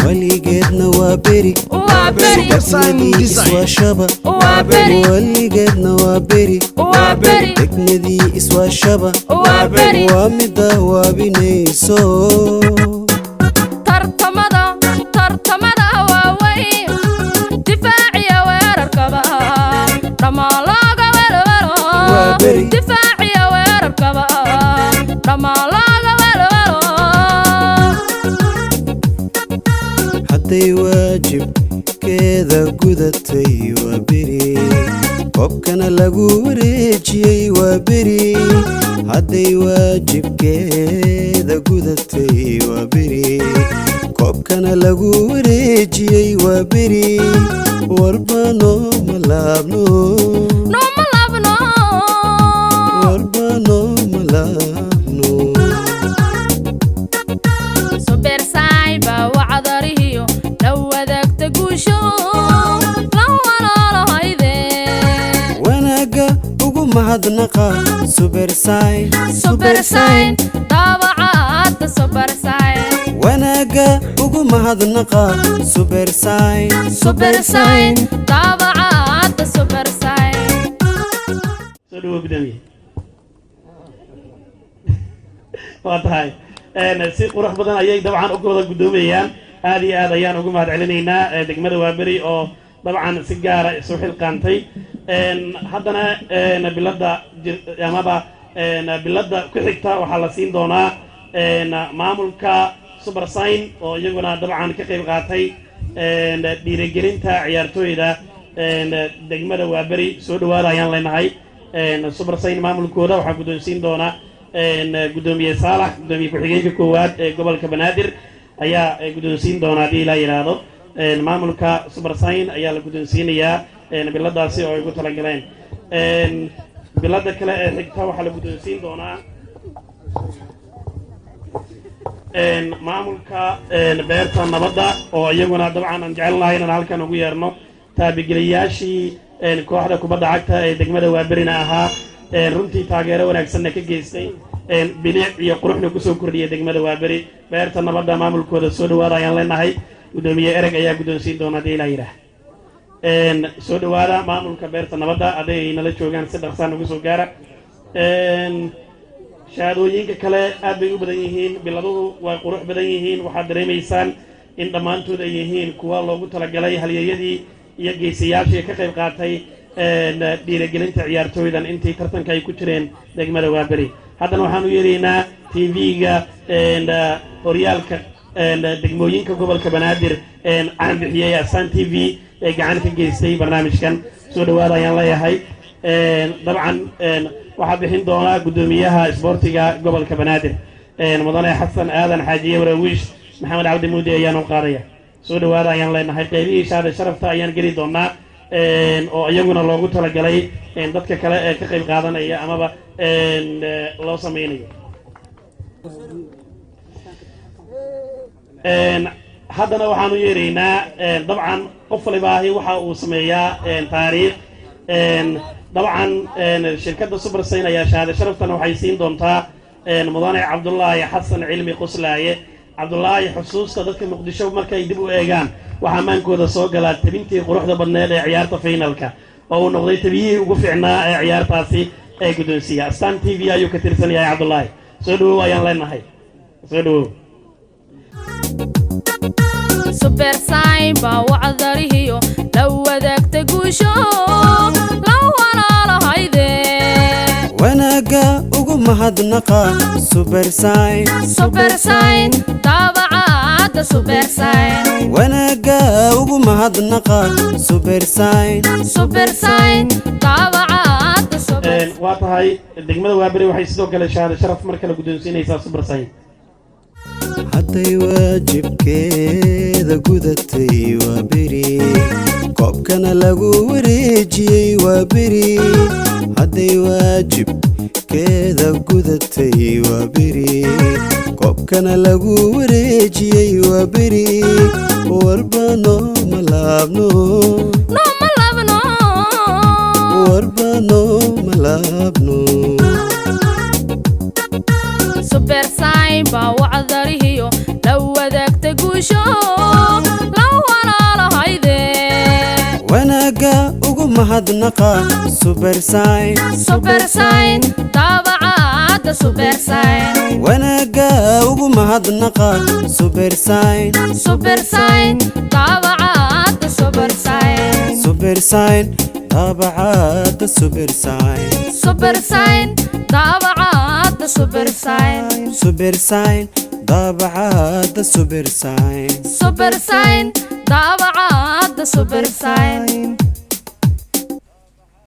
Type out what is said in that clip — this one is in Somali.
Weligeedna waa beri. Waa beri. Degmadii iswaashaba. Waa beri. Weligeedna waa beri. Waa beri. Degmadii iswaashaba. Waa beri. Waa midda waabinayso. Tartamada, tartamada waaweyn, difaaciya weerarkaba dhammaan looga welwelo. Waa beri. Difaaciya weerarkaba dhammaan looga welwelo. Hadday waajibkeeda gudatay, waa beri. Koobkana lagu wareejiyey, waa beri. Hadday waajibkeeda gudatay, waa beri. Koobkana lagu wareejiyey, waa beri. Warba nooma laabno. Nooma laabno. Warba nooma laabno. Subersign baa wacdarihiyo la wadaagta guusho, la walaalahayde. Wanaagga ugu mahadnaqa Subersign. Subersign, daabacaadda Subersign. Wanaagga ugu mahadnaqa Subersign. Subersign, daabacaadda Subersign. Soo dhawo, gudoomiye. Waa tahay, si qurux badan ayay dabcan u wada guddoomayaan. Aad iyo aad ayaan ugu mahad celinaynaa degmada Waaberi oo dabcan si gaara isu xilqaantay. Haddana bilada amaba bilada ku xigta waxaa la siin doonaa maamulka Subersign oo iyaguna dabcan ka qayb qaatay dhiirigelinta ciyaartooyda degmada Waaberi. Soo dhawaada ayaan leenahay. Subersign maamulkooda waxaa guddoonsiin doona guddoomiye Saalax, guddoomiye ku-xigeenka koowaad ee gobolka Banaadir ayaa guddoonsiin doona haddii ilaa yidhaahdo. Maamulka Subersign ayaa la guddoonsiinayaa biladaasi oo ay ugu talagaleen. Bilada kale ee xigta waxaa la guddoonsiin doonaa maamulka Beerta Nabadda oo iyaguna dabcan aan jecelnahay inaan halkan ugu yeerno taabigeliyaashii kooxda kubadda cagta ee degmada Waaberina ahaa, runtii taageero wanaagsanna ka geystay, bilic iyo quruxna kusoo kordhiyay degmada Waaberi. Beerta Nabadda maamulkooda, soo dhawaada ayaan leenahay. Guddoomiye Ereg ayaa guddoonsiin doona haddii ilaa yidhaah. Soo dhawaada maamulka Beerta Nabadda, hadday ay nala joogaan si dhaqsaan ugu soo gaara. Shahaadooyinka kale aad bay u badan yihiin, biladuhu way qurux badan yihiin. Waxaad dareemaysaan in dhammaantood ay yihiin kuwa loogu talagalay halyeeyadii iyo geesiyaashii ka qayb qaatay dhiirigelinta ciyaartooydan intii tartanka ay ku jireen degmada Waaberi. Haddana waxaan u yeeraynaa TV-ga horyaalka degmooyinka gobolka Banaadir caan bixiyey, Astaan TV ee gacan ka geystay barnaamijkan. Soo dhawaada ayaan leeyahay. Dabcan waxaa bixin doona guddoomiyaha isboortiga gobolka Banaadir, mudane Xasan Aadan Xaajiye Waraawiish. Maxamed Cabdi Muudi ayaan u qaadaya. Soo dhawaada ayaan leenahay. Qaybihii shaada sharafta ayaan geli doonaa oo iyaguna loogu talagalay dadka kale ee ka qayb qaadanaya amaba loo sameynayo. Haddana waxaanu yeeraynaa, dabcan qof walibaahi waxa uu sameeyaa taariikh. Dabcan shirkadda Subersign ayaa shahaado sharaftana waxay siin doontaa mudane Cabdulaahi Xasan Cilmi Quslaaye. Cabdulaahi, xusuusta dadka Muqdisho markay dib u eegaan waxaa maankooda soo galaa tabintii quruxda badneed ee ciyaarta finalka oo uu noqday tabiyihii ugu fiicnaa ee ciyaartaasi ee guddoonsiiya. Astaan TV ayuu ka tirsan yahay Cabdulaahi. Soo dhawow ayaan leenahay, soo dhawow. Subersign baa wacdarihiyo la wadaagta guusho, la walaalahayde. Wanaagga ugu mahadnaqa Subersign. Subersign, daabacaadda Subersign. Wanaagga ugu mahadnaqa Subersign. Subersign, daabacaadda Suber. Waa tahay, degmada Waaberi waxay sidoo kale shahaado sharaf mar kale guddoonsiinaysaa Subersign. Hadday waajibkeeda gudatay, waa beri. Koobkana lagu wareejiyey, waa beri. Hadday waajibkeeda gudatay, waa beri. Koobkana lagu wareejiyey, waa beri. Warba nooma laabno. Nooma laabno. Warba nooma laabno. Subersign baa wacdarihiyo la wadaagta. Guusho la walaalahayde. Wanaagga ugu mahadnaqa Subersign. Subersign, daabacaadda Subersign. Wanaagga ugu mahadnaqa Subersign. Subersign, daabacaadda Subersign. Subersign, daabacaadda Subersign. Subersign, daabacaadda Subersign. Subersign, daabacaadda Subersign. Subersign, daabacaadda Subersign.